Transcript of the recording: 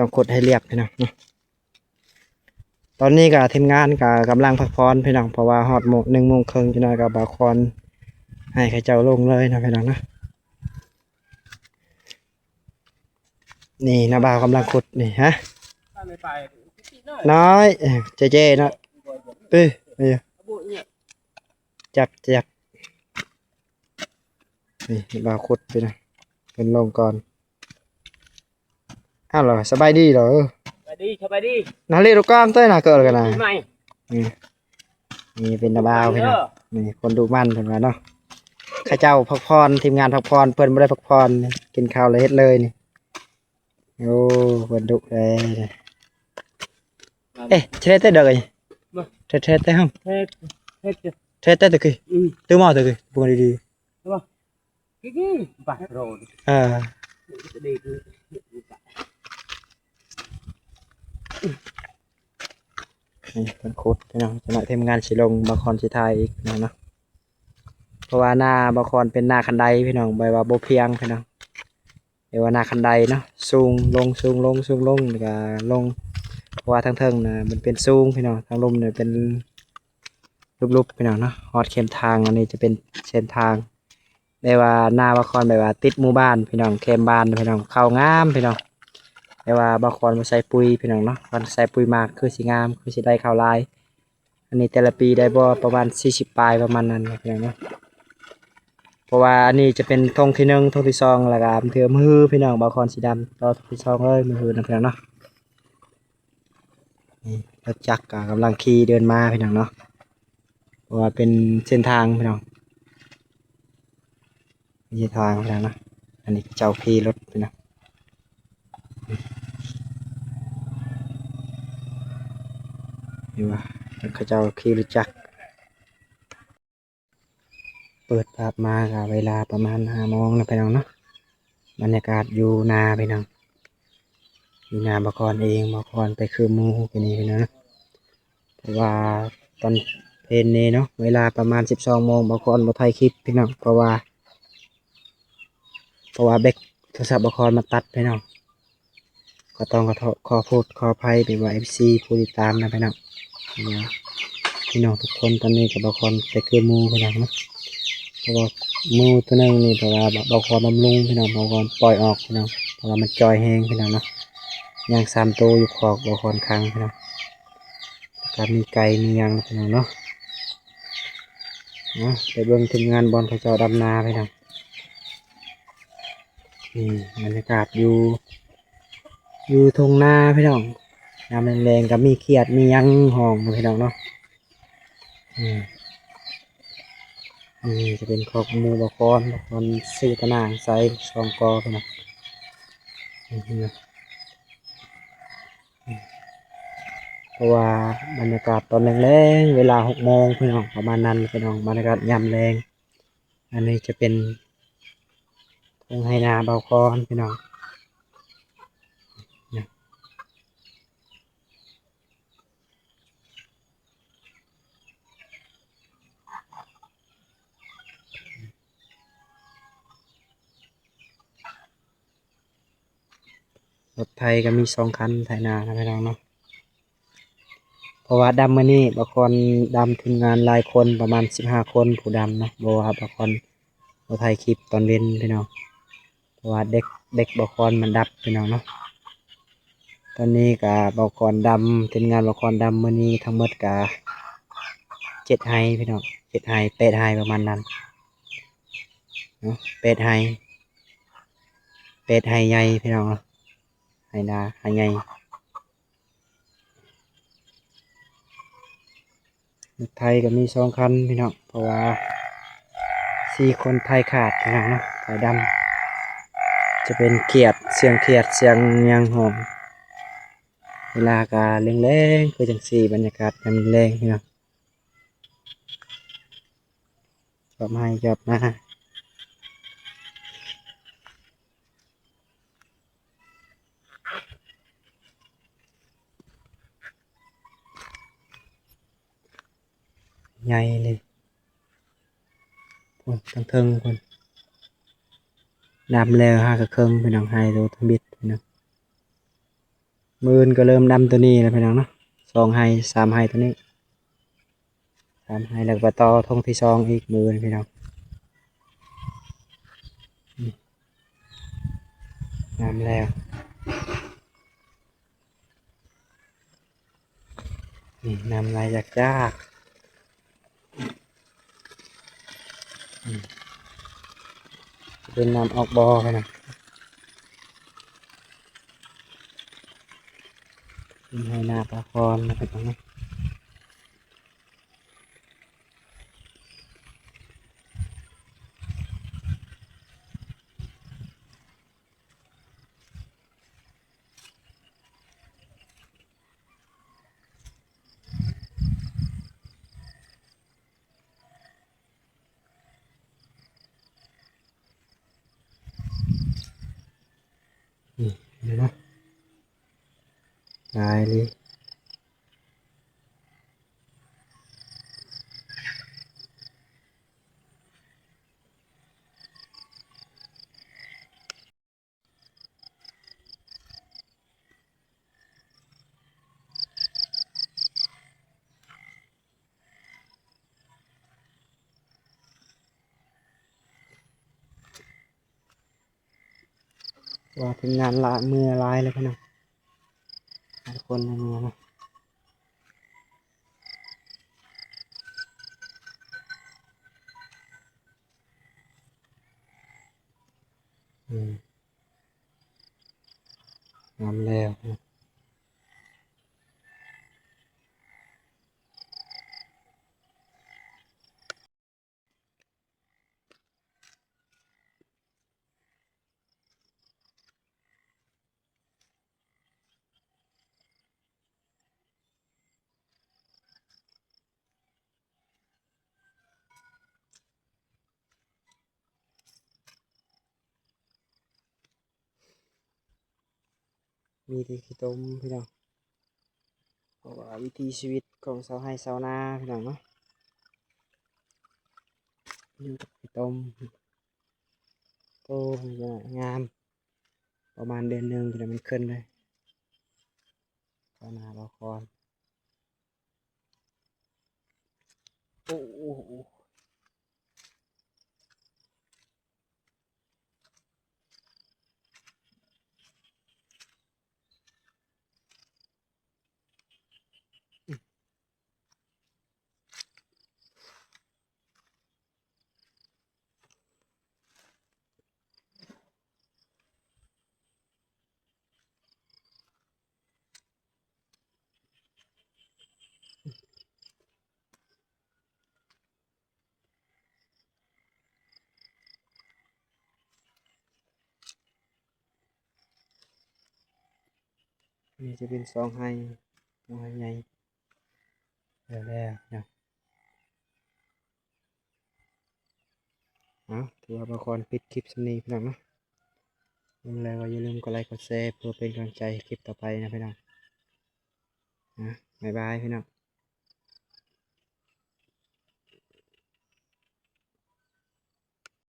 ຕ້ອງຂຸດໃຫ້ລຽບພີ່ນ້ອງເນາະ. ຕອນນີ້ກໍທີມງານກໍກຳລັງພັກຜ່ອນພີ່ນ້ອງ ເພາະວ່າຮອດໂມງ ໜຶ່ງໂມງເຄິ່ງ ຈັກໜ້ອຍກໍບ່າວຄອນໃຫ້ເຂົາເຈົ້າລົງເລີຍເນາະພີ່ນ້ອງເນາະ. ນີ້ນ້າບ່າວກຳລັງຂຸດນີ້ ຮະ ນ້ອຍ ເອີ ເຈເຈເນາະ ເປັ ນີ້ ຈັບ ຈັບ ນີ້ບ່າວຂຸດພີ່ນ້ອງ ເພິ່ນລົງກ່ອນ. ອ້າວ ສະບາຍດີເດີ ສະບາຍດີ ສະບາຍດີ ນາເລດກາງເຕີນະເກີດກັນນະ ປີໃໝ່ ນີ້ ນີ້ເປັນນ້າບ່າວພີ່ນ້ອງ ນີ້ຄົນດຸໝັ່ນເພິ່ນວ່າເນາະ. ເຂົາເຈົ້າພັກຜ່ອນ ທີມງານພັກຜ່ອນ ເພິ່ນບໍ່ໄດ້ພັກຜ່ອນ ກິນເຂົ້າແລ້ວເຮັດເລີຍນີ້. ໂອ້ ເພິ່ນດຸເດ້ ເອະ ເທເຕເດີ ເທເຕເຕຫັ້ງ ເທເຕ ເທເຕ ອືມ ຕື່ມເອົາເຕ ບໍ່ດີໆ ເອີ ນີ້ເພິ່ນຂຸດພີ່ນ້ອງ ຈັກໜ້ອຍທີມງານຊິລົງ ບ່າວຄອນຊິຖ່າຍອີກພີ່ນ້ອງເນາະ. ເພາະວ່ານາບ່າວຄອນເປັນນາຄັນໄດພີ່ນ້ອງ ແບບວ່າບໍ່ພຽງພີ່ນ້ອງ ແບບວ່ານາຄັນໄດເນາະ ສູງລົງ ສູງລົງ ສູງລົງ ແລ້ວກໍລົງ ເພາະວ່າທາງເທິງນະມັນເປັນສູງພີ່ນ້ອງ ທາງລຸ່ມນີ້ເປັນຫຼຸບໆ ພີ່ນ້ອງເນາະ. ຮອດເຂມທາງ ອັນນີ້ຈະເປັນເສັ້ນທາງ ແບບວ່ານາບ່າວຄອນແບບວ່າຕິດໝູ່ບ້ານພີ່ນ້ອງ ແຄມບ້ານພີ່ນ້ອງ ເຂົ້າງາມພີ່ນ້ອງ. ແບບວ່າບ່າວຄອນບໍ່ໃສ່ປຸ໋ຍພີ່ນ້ອງເນາະ ຄັນໃສ່ປຸ໋ຍມາຄືຊິງາມ ຄືຊິໄດ້ເຂົ້າຫຼາຍ. ອັນນີ້ແຕ່ລະປີໄດ້ບໍ່ປະມານສີ່ສິບປາຍ ປະມານນັ້ນພີ່ນ້ອງເນາະ. ເພາະວ່າອັນນີ້ຈະເປັນທົ່ງທີໜຶ່ງ ທົ່ງທີສອງ ແລ້ວກໍເທື່ອມື້ຮືພີ່ນ້ອງ ບ່າວຄອນຊິດຳຕໍ່ທົ່ງທີສອງເລີຍ ມື້ຮືນະພີ່ນ້ອງເນາະ. ນີ້ລົດຈັກກໍກຳລັງຂີ່ເດີນມາພີ່ນ້ອງເນາະ ເພາະວ່າເປັນເສັ້ນທາງພີ່ນ້ອງ ເສັ້ນທາງພີ່ນ້ອງເນາະ. ອັນນີ້ເຈົ້າຂີ່ລົດພີ່ນ້ອງ ເຫັນບໍ່ ເຂົາເຈົ້າຂີ່ລົດຈັກ. ເປີດພາບມາກໍເວລາປະມານຫ້າໂມງແລ້ວພີ່ນ້ອງເນາະ. ບັນຍາກາດຢູ່ນາພີ່ນ້ອງ ຢູ່ນາບ່າວຄອນເອງ ບ່າວຄອນໄປຄືໝູ່ມື້ນີ້ພີ່ນ້ອງເນາະ. ເພາະວ່າຕອນເພນນີ້ເນາະ ເວລາປະມານສິບສອງໂມງ ບ່າວຄອນບໍ່ຖ່າຍຄລິບພີ່ນ້ອງ ເພາະວ່າ ເພາະວ່າແບັດໂທລະສັບບ່າວຄອນມັນຕັດພີ່ນ້ອງ. ກໍຕ້ອງຂໍໂທດ ຂໍອະໄພ ແບບວ່າເອັຟຊີຜູ້ຕິດຕາມນະພີ່ນ້ອງ ເພາະວ່າພີ່ນ້ອງທຸກຄົນ ຕອນນີ້ກໍບໍ່ຄອນໄປຄືໝູ່ພີ່ນ້ອງເນາະ. ເພາະວ່າໝູ່ຕົວໜຶ່ງນີ້ ເພາະວ່າບໍ່ຄອນບຳລຸງພີ່ນ້ອງ ບໍ່ຄອນປ່ອຍອອກພີ່ນ້ອງ ເພາະວ່າມັນຈ່ອຍແຮງພີ່ນ້ອງເນາະ. ຍ່າງສາມໂຕຢູ່ຄອກ ບໍ່ຄອນຂັງພີ່ນ້ອງ ກໍມີໄກ່ມີຫຍັງພີ່ນ້ອງເນາະ. ເອົາ ໄປເບິ່ງທີມງານບ່ອນເຂົາເຈົ້າດຳນາພີ່ນ້ອງ. ນີ້ບັນຍາກາດຢູ່ ຢູ່ທົ່ງນາພີ່ນ້ອງ ຍາມແລງໆ ກໍມີຂຽດມີຫຍັງຮ້ອງພີ່ນ້ອງເນາະ. ນີ້ ນີ້ຈະເປັນຄອກໝູ່ບ່າວຄອນ ບ່າວຄອນຊື້ຕາໜ່າງໃສ່ສອງກໍພີ່ນ້ອງ. ນີ້ ເພາະວ່າບັນຍາກາດຕອນແລງໆ ເວລາຫົກໂມງພີ່ນ້ອງ ປະມານນັ້ນພີ່ນ້ອງ ບັນຍາກາດຍາມແລງ. ອັນນີ້ຈະເປັນທົ່ງໄຮ່ນາບ່າວຄອນພີ່ນ້ອງ. ລົດໄຖກໍມີສອງຄັນ ໄຖນານະພີ່ນ້ອງເນາະ. ເພາະວ່າດຳມື້ນີ້ ບ່າວຄອນດຳທີມງານຫຼາຍຄົນ ປະມານສິບຫ້າຄົນຜູ້ດຳເນາະ. ບໍ່ວ່າບ່າວຄອນບໍ່ຖ່າຍຄລິບຕອນເວັນພີ່ນ້ອງ ເພາະວ່າແບັດ ແບັດບ່າວຄອນມັນດັບພີ່ນ້ອງເນາະ. ຕອນນີ້ກະບ່າວຄອນດຳ ທີມງານບ່າວຄອນດຳມື້ນີ້ທັງໝົດກະເຈັດໄຮ່ພີ່ນ້ອງ ເຈັດໄຮ່ ແປດໄຮ່ປະມານນັ້ນເນາະ ແປດໄຮ່ ແປດໄຮ່ໃຫຍ່ພີ່ນ້ອງເນາະ ໄຮ່ນາໄຮ່ໃຫຍ່. ລົດໄຖກໍມີສອງຄັນພີ່ນ້ອງ ເພາະວ່າສີ່ຄົນໄຖຂາດພີ່ນ້ອງເນາະ ໄຖດຳ. ຈະເປັນຂຽດ ສຽງຂຽດ ສຽງຫຍັງຮ້ອງ. ເວລາກໍແລງໆ ຄືຈັ່ງຊີ້ ບັນຍາກາດຍາມແລງພີ່ນ້ອງ ຈອບໄຮ່ຈອບນາ. ໃຫຍ່ເລີຍ ພຸ້ນ ທາງເທິງພຸ້ນ ດຳແລ້ວຫາກະເຄິ່ງພີ່ນ້ອງ ໄຮ່ໂຕທຳອິດພີ່ນ້ອງ. ມື້ອື່ນກໍເລີ່ມດຳໂຕນີ້ແລ້ວພີ່ນ້ອງເນາະ ສອງໄຮ່ ສາມໄຮ່ໂຕນີ້ ສາມໄຮ່ ແລ້ວກໍໄປຕໍ່ທົ່ງທີສອງອີກມື້ອື່ນພີ່ນ້ອງ. ນີ້ ງາມແລ້ວ. ນີ້ ນ້ຳໄຫຼຈາກໆ ອືມ ເປັນນ້ຳອອກບໍ່ຫັ້ນນະ ເປັນໄຮ່ນາປາຄອນນະພີ່ນ້ອງເນາະ. ນີ້ ເຫັນບໍ່ ຫຼາຍອີ່ຫຼີ. ວ່າທີມງານລະເມືອຫຼາຍເລີຍພີ່ນ້ອງ ຫຼາຍຄົນເມືອເນາະ. ອືມ ງາມແລ້ວ. ມີແຕ່ຂີ້ຕົມພີ່ນ້ອງ ເພາະວ່າວິຖີຊີວິດຂອງຊາວໄຮ່ຊາວນາພີ່ນ້ອງເນາະ ຢູ່ກັບຂີ້ຕົມ. ໂອ້ ງາມ ປະມານເດືອນໜຶ່ງພຸ້ນແຫຼະ ມັນຂຶ້ນເລີຍ ເຂົ້າໜ້າລະຄອນ. ໂອ້ ໂອ້ ໂອ້. ນີ້ຈະເປັນສອງໄຮ່ ສອງໄຮ່ໃຫຍ່ ແລ້ວໆເນາະ. ເອົາ ຖືວ່າບ່າວຄອນປິດຄລິບສ່ຳນີ້ພີ່ນ້ອງເນາະ ເບິ່ງແລ້ວກໍຢ່າລືມກົດໄລກົດແຊ ເພື່ອເປັນກຳລັງໃຈໃຫ້ຄລິບຕໍ່ໄປນະພີ່ນ້ອງ ອາ ບາຍບາຍພີ່ນ້ອງ.